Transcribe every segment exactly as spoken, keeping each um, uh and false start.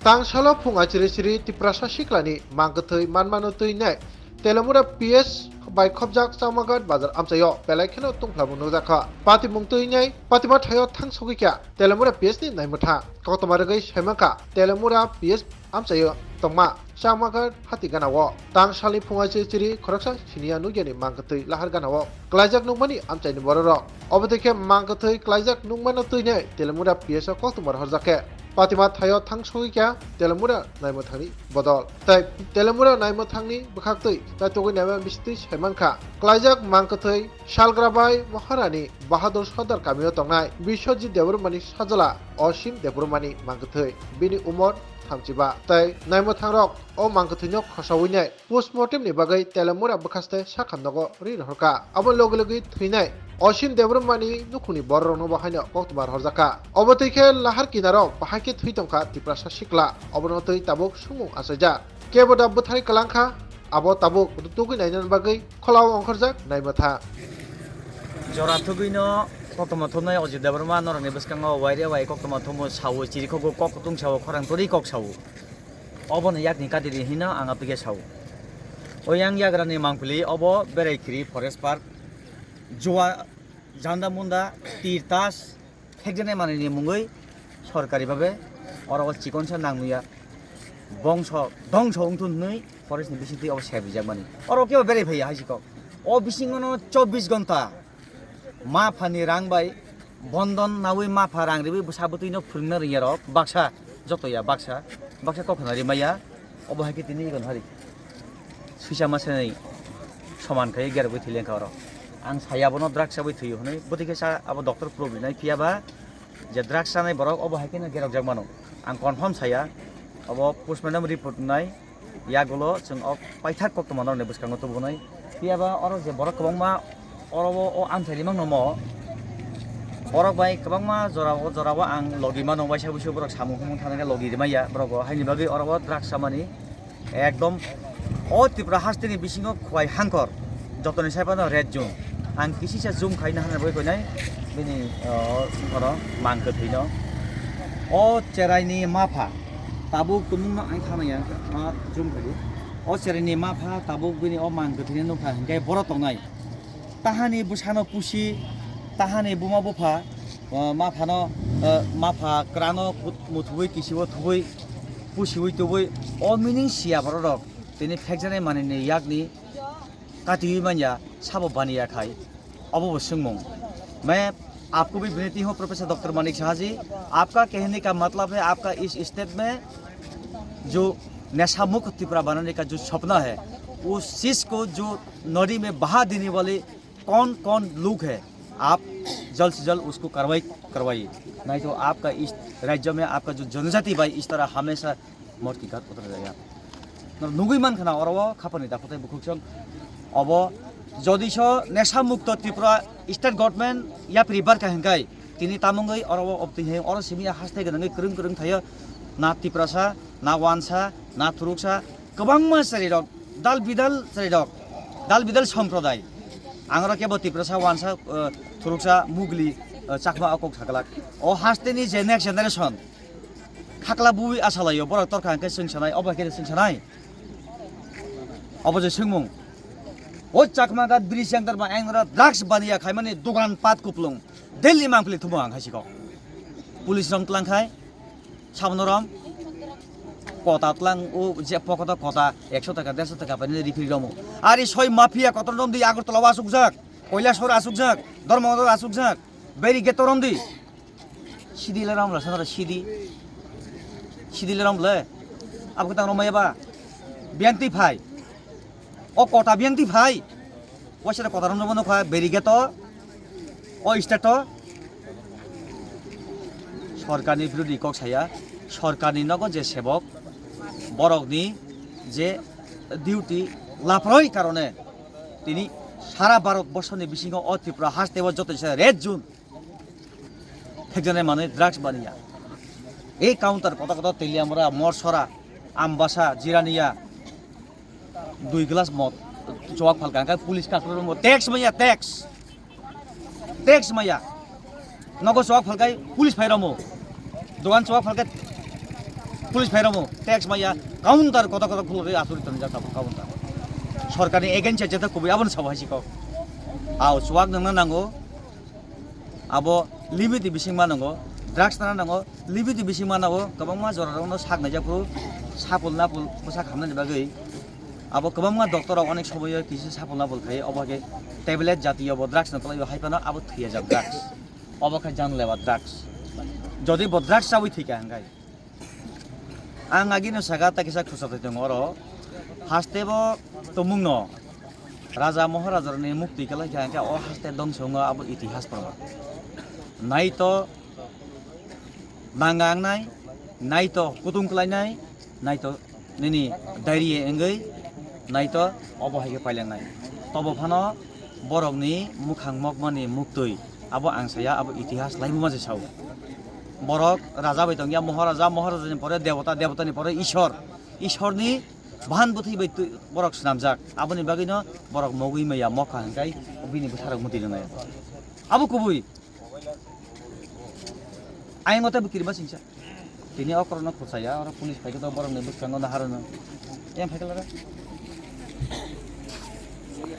Tang salo phung achiri chiri Tiprasa siklani mang kwthwi manmano twi nai Telemura P S bai khopjak Chamagat bazar amchaio belai kheno tungphla bo nukjakha. Patimung twi nai patima thaio thang sogwi kha Telemura P S ni naimwthang. Koktwma rwgwi saimankha Telemura P S amchaio tongma Chamagat hati ganao. Tang salni phung achiri chiri khoroksa siniya nukyani mang kwthwi lahar ganao klaijak nukmani amchaini bororok. Obo twi khe mang kwthwi klaijak nukmano twi nai Telemura P S o koktwma rohorjak khe patima thaio thang sogwi kha Telemura naimwthangni bodol. Tai Telemura naimwthangni bwkhaktwi naitugwi naima bisitwi saimankha. Klaijak mang kwthwi salgra bai Maharani Bahadur Sardar kamio tongnai Biswajit Debbarmani sajla Osim Debbarmani mang kwthwi. Bini umor thamchiba. Tai naimwthangrok o mang kwthwino khosawi nai postmortem ni bagwi Telemura bwkhaste sakhamnogo ri rohorkha. Abo logi logi thwinai Osim Debbarmani nukhungni bororokno bo haino koktwma rohorjakha. Obo twi khe lahar kinaro bahai khe thwi tongkha Tiprasa sikla. Obono twi tabuk sumung achaijak. Kebo da bwthai kwlangkha, abo tabuk rwtugwi nainani bagwi kholao ongkhorjak naimwthang. Jora thugwino koktwma thumnai Ajit Debbarma norokni bwskango waire wai koktwma thumo sao, chirikhogo kok kutung sao, khorang torwi kok sao. Obono yakni kadiri hino ang apige sao. O yang yagrani mangpili obo Berai Khiri Forest Park, Jua, Janda Munda, Tirtas, phekjaknai manwini mungwi sorkari babe oro o chikonsa nangmaya bongso dongso wngthun hwnwi forest ni bisingtwi obo sep rijak mani. Oro kebo berai phaiya hai sikok. O bisingono chobbish gonta ma phani rang bai bondon nawi ma pha rang riwi bwsa bwtwino phwrwngna rwya rok baksa jotoya baksa baksa kok khna rimaya. Obo hai khe tini igon hari. Swisa ma senai soman khai gerogwi thwi lengkha oro. Ang saya bono drugs chawi thwiyo hwnwi. Bwtwi khe sa abo doctor problem nai phiya ba je drugs chanai borok obo hai khe no gerok jak mano. Ang confirm saya. Obo postmortem report nai yagulo chwng ok paithak koktwma norokni bwskango tubunai. Phiya ba oro je borok kwbangma oro o, o amchai rimang nomo. Borok bai kwbangma jora o, jora o ang logi mano, waisa wuisu borok samung humung thangna khe logi rimaya borok o. Haini bagwi oro o drugs chamani ekdom o Tripura hasteni bisingo khwai hangkor jotoni sai phano red zone. Ang kisisa zoom khaina hwnwi bagwi koinai bini, o, songkhoro mang kwthwino. O cheraini mapha tabuk tumungno ang thanaya, ma zoom khaidi. O cheraini mapha tabuk bini o mang kwthwino nukha hinkhe boro tongnai. Tahani bwsano pusi, tahani buma bupha, o, maphano, o, mapha kwrano muthubui kisibo thubui pusiui tubui o meaning siya bororok tini phekjaknai manwini yakni katiui manya sabo baniya khai obo bo swngmung. मैं आपको भी विनती हूँ professor doctor Manik शाह जी, आपका कहने का मतलब है आपका इस स्टेट में जो नशा मुक्त त्रिपुरा बनाने का जो सपना है, उस चीज को जो नदी में बहा देने वाले कौन कौन लोग है, आप जल्द से जल्द उसको कार्रवाई करवाइए, नहीं तो आपका इस राज्य में आपका जो जनजाति भाई इस तरह हमेशा मौत की घाट उतर जाएगा। Nugui man khana oro o khapani dakhutai bukhuk chwng obo jodi so nesha mukto Tripura state government yapri barkha hinkai tini tamungwi oro o obtwi hai oro simi haste gwnangwi kwrwng kwrwng thaio na Tiprasa na Wansa na Thuruksa kwbangma chwrairok dal bidal chwrairok dal bidal somproday ang oro kebo Tiprasa Wansa, eh, Thuruksa Mugli, eh, Chakma o kok saklak o hasteni je next generation Khakla bui asalaio borok torkha hwnkhe chwng sanai obo hai khe chwng sanai. Obo je swngmung. O Chakma Ghat bridge center ba engra drugs baniya khaimani dogan pat kuplung. Delhi mangpili thumo ang hai sikok. Police rom tlang khai sabono rom kota tlang o je pokoto kota ekso taka derso taka pani riphi romo. Ari soi mafia kotor rom di Agartala o asukjak, Kailasahar asukjak, Dharmanagar asukjak, beri geto rom di. Sidi le ram le sanara sidi. Sidi le ram le. Abo kitang romaya ba. Bianti phai. O kota bianti phai. Waisa kota rom no kha beri geto. O state to. Sorkarni birodhi kok saya. Sorkarni nogo je sebok. Borokni je duty laproi karone. Tini sara Bharat borsoni bisingo o Tripura haste o joto se red zone. Thekjane manwi drugs baniya. Ei counter koto koto Teliamura, Morsora, Ambasa, Jirania, dui glass mod, chowak phalka, hingke police kakrwi romo, tax maya, tax. Tax maya. Nogo chowak phalkai police phai romo. Dogan chowak phalkai Police phairamo tax maya, counter koto koto khulurwi asuri tonjak tabuk counter. Sorkarni against-o jeta kubui abono sabo hai sikok. Ao chuwak nangna nango. Abo limit ni bising ma nango, drugs nana nango, limit ni bising ma nango, kwbangma jora rokno sak naijak phuru sapul napul bwsak hamnani bagwi. Abo kwbangma doctor rok onek somoyo kisa sapul napul khai, obo khe tablet jatiyo bo drugs no kwlaiyo hai phano abo thwiyajak drugs. Obo khe janlewa drugs. Jodi bo drugs chawi thwikha hwnkhe, ang agino saka ta kisa khusa twi tongo oro. Haste bo tumungno Raja Maharaja rokni mukti kwlai kha hwnkhe o haste dongso wngo abo itihas proman. Naito nanga wngnai, naito kutung kwlainai, naito nini diary wngwi naito obo hai khe pailangnai. Tobo phano borokni mukhang mokmani muktwi abo ang saya, abo itihas laimuma se sao. Borok raja bai tongya, Maharaja, Maharajani pore debota, debotani pore Ishwar, Ishwarni bahan bwthwi bai twi borok swnamjak. Aboni bagwino borok mogwi maya mokha hwnkhe bini bwsarok muti rwnai. Abo kubui. Ayang ote bwkirima singsa. Tini okorno khosaya, oro police phaikhe to borokni bwskango naharno. Yang phaikhe lara.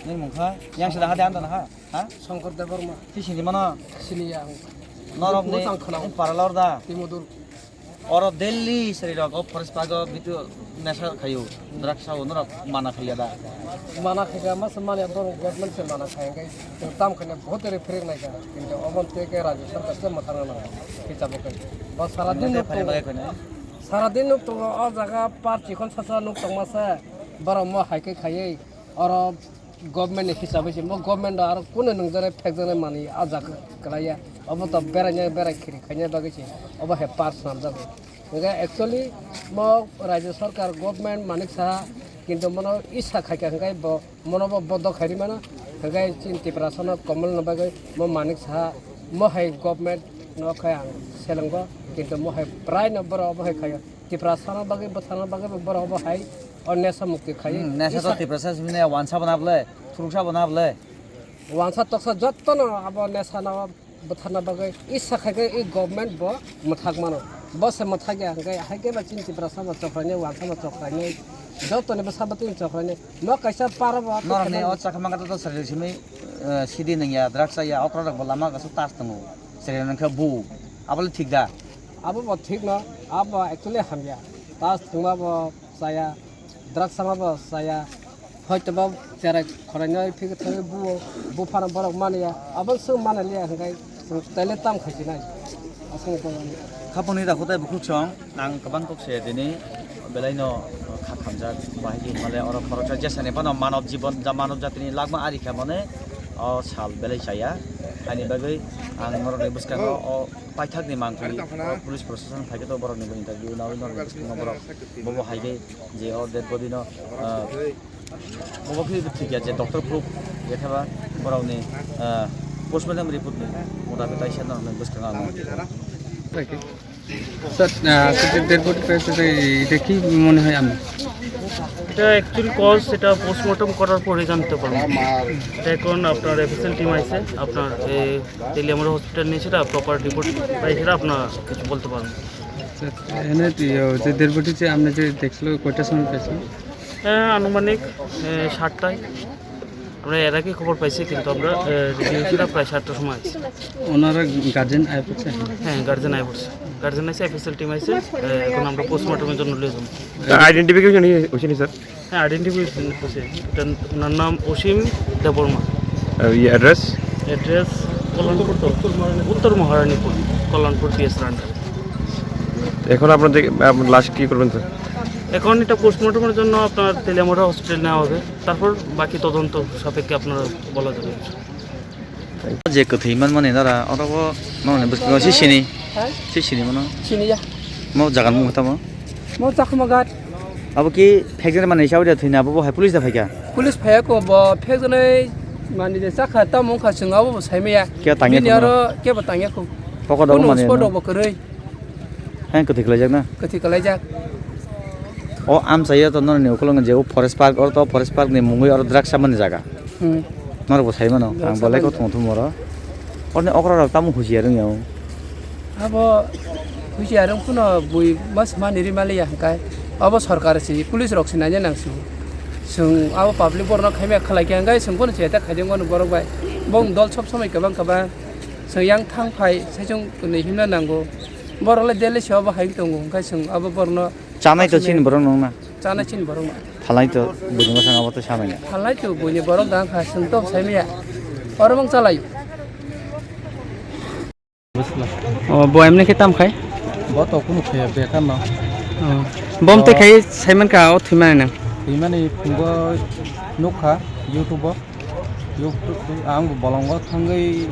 Nini mungkha, yang sida hade anda naha, ha? Shankar Debbarma. Ti sini mano? Sini ya ang. Norok ni, Bujang khwnao. Para lor da. Timodul. Oro Delhi sri rok, o forest park o bitu nesa khayu, drugs sao norok mana khaiya da. Mana khaikha, masa mani borok government se mana khai, hwnkhe chwng tam khaina bahut ere phrek naikha, kintu obo tei khe rajyo sarkar se mwthangna nang khe chabo khe. Bo sara din nuk tongo. Sara din nuk tongo, o jaga par chikhon sasa nuk tongma se, borok mo hai khe khaiwi, oro government ni hisab se, mo government o aro kunu nungjaknai phekjaknai manwi a jaga kwlaiya, obo to beraina berai khiri khaina bagwi se, obo hai par swnamjago. Hingke actually mo rajya sarkar government manik saha, kintu mono isa khaikha hingke bo mono bo bodo khairi mano, hingke chini Tiprasano komolno bagwi mo manik saha, mo hai government no khai ang selengbo, kintu mo hai prai no borok obo hai khaio, Tiprasano bagwi bwthana bagwi bo borok obo hai o nesa mukti khaio. Hmm, nesa to isa Tiprasa simi wansa bo na ble, thuruksa bo na ble. Wansa toksa jottono abo nesa no bwtharna bagwi isa khai khe i government bo mwthak mano. Bo se mwthak ya hwnkhe hai khe ba chini Tiprasa bo chokrainai, wansa bo chokrainai, jotoni bwsa bwtwi chokrainai. Mo kaisa para bo norokni o chakha mangkha to sari simi, eh, sidi nang ya, drugs ya, okra rok bo lama kasu tas tongo. Sari nang khe bu, abo le thik da? Abo bo thik no, abo actually hamya. Tas thwngma bo chaya, drugs sama bo chaya, hoito ba cherai khoraino phikhe thangwi buo, buphano borok manya, abo chwng manaliya hwnkhe chwng taile tam khaichinai. Aswk. Khapangni dakhwtai bukhuk song, ang kwbang kok se tini belaino kha khamjak, bahai di hwnmale oro khoroksa jesani phano manob jibon, ja manob jatini lagma ari kha mane o sal belai chaya. Haini bagwi ang norokni bwskango o paithakni mangpili, o police proshashan phaikhe to borokni bo interview nawi norokni bwskango borok bobo hai khe je o dead body no, ah, bobo khe thik ya je doctor proof ya khe ba borokni, ah, postmortem report ni motabik kaisa norokni bwskango ang. Thank you. Sir, ah, sir, dead body পেয়েছে, এটা কি মনে হয় আমি? এটা actually cause, এটা পোস্টমর্টম করার পরে জানতে পারবো। এটা এখন আপনার এফএসএল টিম আছে, আপনার এই তেলিয়ামুড়া হসপিটাল নিয়ে সেটা প্রপার রিপোর্ট পাই, সেটা আপনার কিছু বলতে পারবো। আচ্ছা, এনে তো ইয়ে, যে ডেড বডি যে আপনি যে দেখছিল, কয়টার সময় পেয়েছেন? হ্যাঁ, আনুমানিক, এ, সাতটায়। আমরা এর আগে খবর পাইছি, কিন্তু আমরা, এ, রেডি হয়েছিলাম প্রায় সাতটার সময় আছি। ওনারা গার্জেন আয় পড়ছে? হ্যাঁ, গার্জেন আয় পড়ছে। গার্জেন আছে, এফএসএল টিম আছে, এ, এখন আমরা পোস্টমর্টমের জন্য নিয়ে যাবো। তার আইডেন্টিফিকেশন হয়েছে নি, স্যার? হ্যাঁ, আইডেন্টিফিকেশন হয়েছে। এটা, ওনার নাম অসীম দেববর্মা। আর এই অ্যাড্রেস? অ্যাড্রেস কল্যাণপুর তো। উত্তর মহারানীপুর, কল্যাণপুর পিএস আন্ডার। এখন আপনাদের, আপনার লাশ কি করবেন, স্যার? এখন এটা পোস্টমর্টমের জন্য আপনার তেলিয়ামুড়া হসপিটাল নেওয়া হবে, তারপর বাকি তদন্ত সাপেক্ষে আপনারা বলা যাবে। Je kwthwi manmani nara oro o norokni bwskango si sini? Ha? Si sini mano? Sini ya. Mo jaga ni mung tamo? Mo Chakma Ghat. Abo ki phekjani mani sawi da thwina abo bo hai police da phaikha? Police phaiya ko bo phekjani mani je chakha tamo wngkha chwng abo bo saimaya. Khe tangya bini khwna? Aro kebo tangya ko. Pocket o kunu mani spot no? Rok bo kwrwi. Hai kwthwi khlaijak na? Kwthwi khlaijak. O amchaya to norokni ukulungo je o forest park, oro to forest park ni mungwi oro drugs chamani jaga. Hmm. Norok bo sai mano, ang drugs bolai ko chamani. Thung thung oro. Oroni okra rok tamo hujiya rwngya o. Abo Huisi arung phano bui mas mani ri maliya hwnkhe abo sorkar si, police rok si naina nang si. Chwng abo public borno khaimya khalai khe hwnkhe chwng bono cheta khaijak mano borok bai. Bong dol sob somoi kwbang kwbang chwng yang thang phai saichung twnwi himna nango. Borok le daily se abo hai tongo hwnkhe chwng abo borno chanai to chini borok nongna. Chanai chini borok no. Thalai to buini masang abo to samanya. Thalai to buini borok dang kha chwng to saimaya. Oro bong chalai. O, bo emni khe tam khai? Bo to kunu khaya bekar no. O. Bom te khai saiman ka o thwimani nang. Thwimani phungo nukha YouTube o. YouTube ang bo bolongo thangwi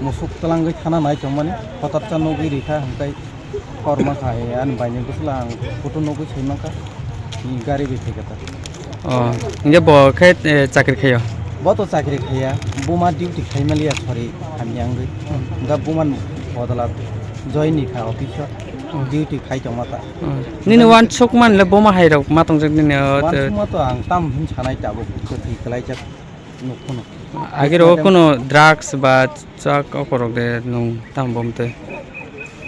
musuk twlangwi thana nai tongmani. Hotat cha nugwi rikha hwnkhe korma khai ani baini bwsla ang photo nugwi saimankha. Ni gari bai phaikha ta. O, hingke bo khe, eh, chakri khaio? Bo to chakri khaiya, buma duty khaimaliya sori hamya wngwi. Hingke bumani bodol join ni kha office o, duty khai tongma ta. O. Nini wansuk man le buma hai rok ma tongjak nini, o, te- Wansukma to ang tam hin sanai tabuk kwthwi kwlaijak nuk phano. Agiro kuno drugs ba chak okorok de nung tam bom te.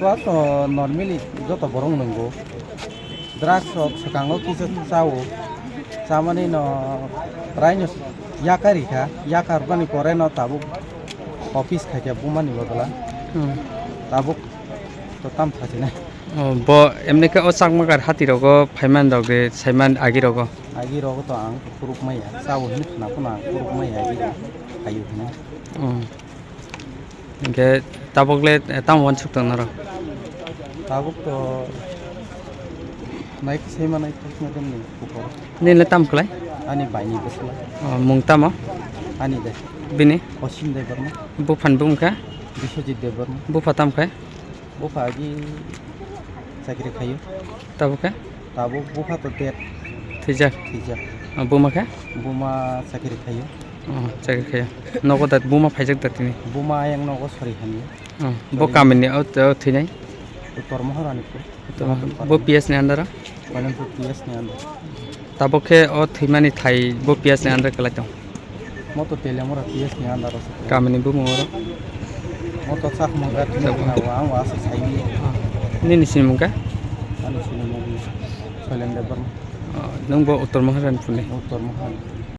Drugs to normally joto borok nungo. Drugs rok swkango kisa chao. Chamani no prai no yakari kha. Yakar bani pore no tabuk office khai khe bumani bodol a. Hmm. Tabuk to tam thachina. O, bo emni khe o chakmakar hati rogo phaiman rok de saiman agi rogo. Agi rogo to ang khuruk maya. Chao hin khna phano ang khuruk maya agi rok. Ayu hino. Hmm. Hingke tabok le, eh, tamo wansuk tong norok? Tabok to nai khe saimanai khe sima tong ni bukhuk. Nini le tam khlai? Ani bai ni bwsla. O, mung tamo? Ani de. Bini? Osim Debbarma. Buphan bung kha? Biswajit Debbarma. Bupha tam khai? Bupha agi chakri khaio. Tabok khe? Tabok bupha to dead. Thwijak? Thwijak. O, buma khe? Buma chakri khaio. O, chakri khaio. Nogo da buma phaijak da tini? Buma ayang nogo sori hamya. O, bo kamini o, o thwinai? Uttor Maharani pur. Uttor Mahar-, bo P S ni under o? Koilampur P S ni under. Tabok khe o thwimani thai bo P S ni under kwlai tong? Moto Teliamura P S ni under o se. Kamini bumung oro? Moto Chakma Ghat ni Chakma. Khna o, ang o asa saini. Nini sinimung khe? Ani sinimung Soilen Debbarma. O, nwng bo Uttor Maharani phuni? Uttor Maharani.